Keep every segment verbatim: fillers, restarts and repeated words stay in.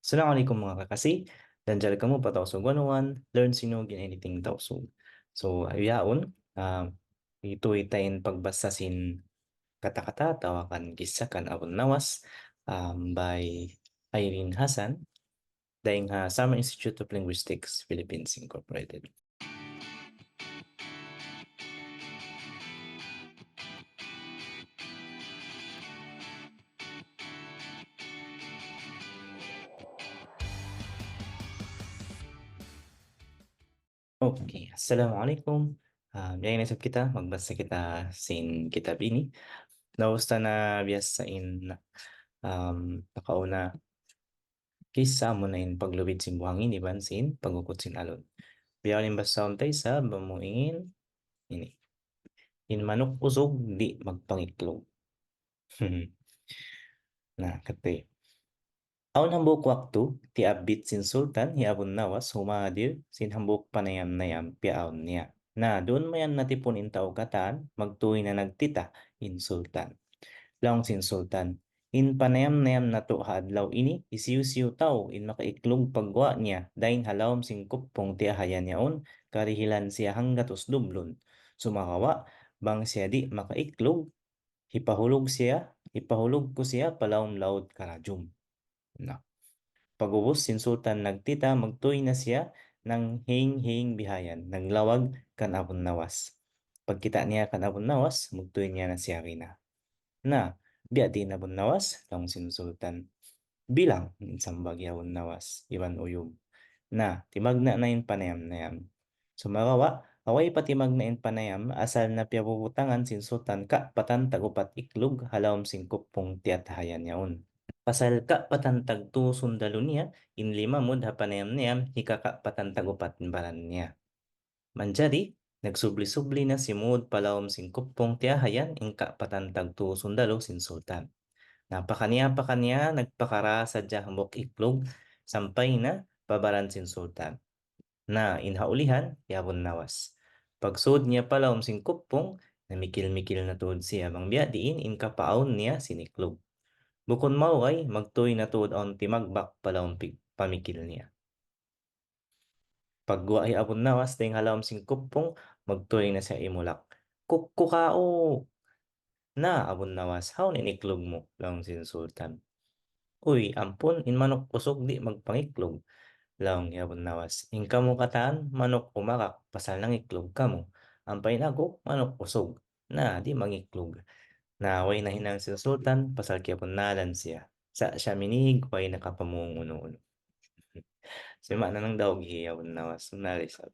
Assalamu alaykum manga kakasi. Danjal kamu pa Tausug one oh one, learn Sinug in anything Tausug. So, yaun, ah, itu itain pagbasa sin kata-kata atawa kan kissa kan Abunnawas, um, by Irene Hassan, dayn ha Summer Institute of Linguistics, Philippines, Incorporated. Okay, assalamu alaykum. Ah, biya' na isab kita, magbasa kita sin kitab ini. Naus ta na biyasa in, um, nakauna kissa amuna in paglubid sin buhangin iban sin pagukut sin alun. Biya' ini in basahun ta isab, amu in ini. In manuk usug di' magpangiklug. Na, kati. Awn hambuuk waktu, tiyabbit sin Sultan hi Abunnawas humadir sin hambuuk panayam-nayam piyaawn niya. Na, duun mayan natipun in tau katan, magtuy na nagtita in Sultan. Laung sin Sultan, "In panayam-nayam natu' ha adlaw ini, hisiyu-siyu tau in makaiklug pagguwa' niya dayn ha lawm sin kuppung tiyahayan yaun, karihilan siya hanggatus dublun. Sumagawa', bang siya di' makaiklug, hipahulug siya, hipahulug ku siya pa lawm laud karajum." Na. Pag'ubus sin Sultan nagtita, magtuy na siya nanghing-hing bihayan, naglawag kan Abunnawas. Pagkita' niya kan Abunnawas, magtuy niya na siya ghina. Na, biya' diin Abunnawas, laung sin Sultan. Bilang, in sambag hi Abunnawas, iban uyum. Na, timagna' na in panayam-nayam. Sumagawa', way pa timagna' in panayam, asal na piyabubutangan sin Sultan kapatan tag-upat iklug ha lawm sin kuppung tiyatahayan yaun. Pasal kapatan tagtū sundalu niya, in limamud ha panayam-nayam, hikakapatan tag-upat in baran niya. Manjari, nagsubli-subli na simūd pa lawm sin kuppung tiyahayan in kapatan tagtū sundalu sin Sultan. Na pakaniya-pakaniya, nagpakara sadja hambuuk iklug, sampay na pa baran sin Sultan. Na, in ha ulihan, hi Abunnawas. Pagsūd niya pa lawm sin kuppung, namikil-mikil na tuud siya bang biya' diin in kapaawn niya sin iklug. Bukun maugay, magtuy na tuud awn timagbak pa lawm pi-, pamikil niya. Pagguwa' hi Abunnawas dayn ha lawm sin kuppung, magtuy na siya imulak. "Kukkukau!" "Na, Abunnawas, hawnu in iklug mu?" laung sin Sultan. "Uy, ampun, in manuk usug di' magpangiklug," laung hi Abunnawas. "In kamu katan, manuk umakak, pasal nangiklug kamu. Ampa in aku, manuk usug. Na, di' mangiklug." Na, way nahinang sin Sultan, pasal kiyabunnalan siya. Sa' siya minig, way nakapamung unu-unu. Sima' na nangdaug hi Abunnawas, na isab.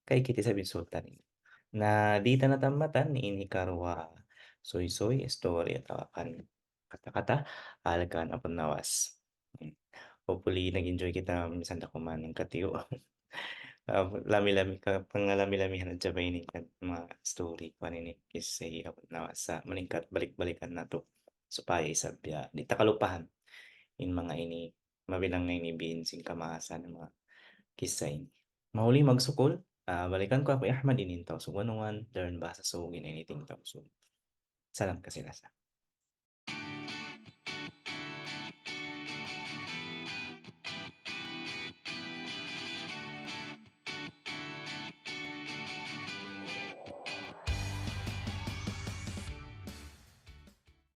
Kay kita' isab in Sultan ini. Na, di' ta na tammatan in hikaruwa suysuy, story atawa kan kata-kata, hal kan Abunnawas. Hmm. Hopefully, nag-enjoy kita misan da kuman in katiyu'. Ah, lami-lami ka, pangalami-lamihan hadja ba ini kan manga story kuwan ini, kissa hi Abunnawas. Sa' malingkat balik-balikan natu'. Supaya isab biya' di' ta kalupahan in manga ini, mabilang na ini biin sin kamaasan manga kissa ini. Mahuli magsukul, ah, balikan ku aku Ahmad, ini in Tausug one oh one, learn Bahasa Sug in anything Tausug. Salam kasi-lasa.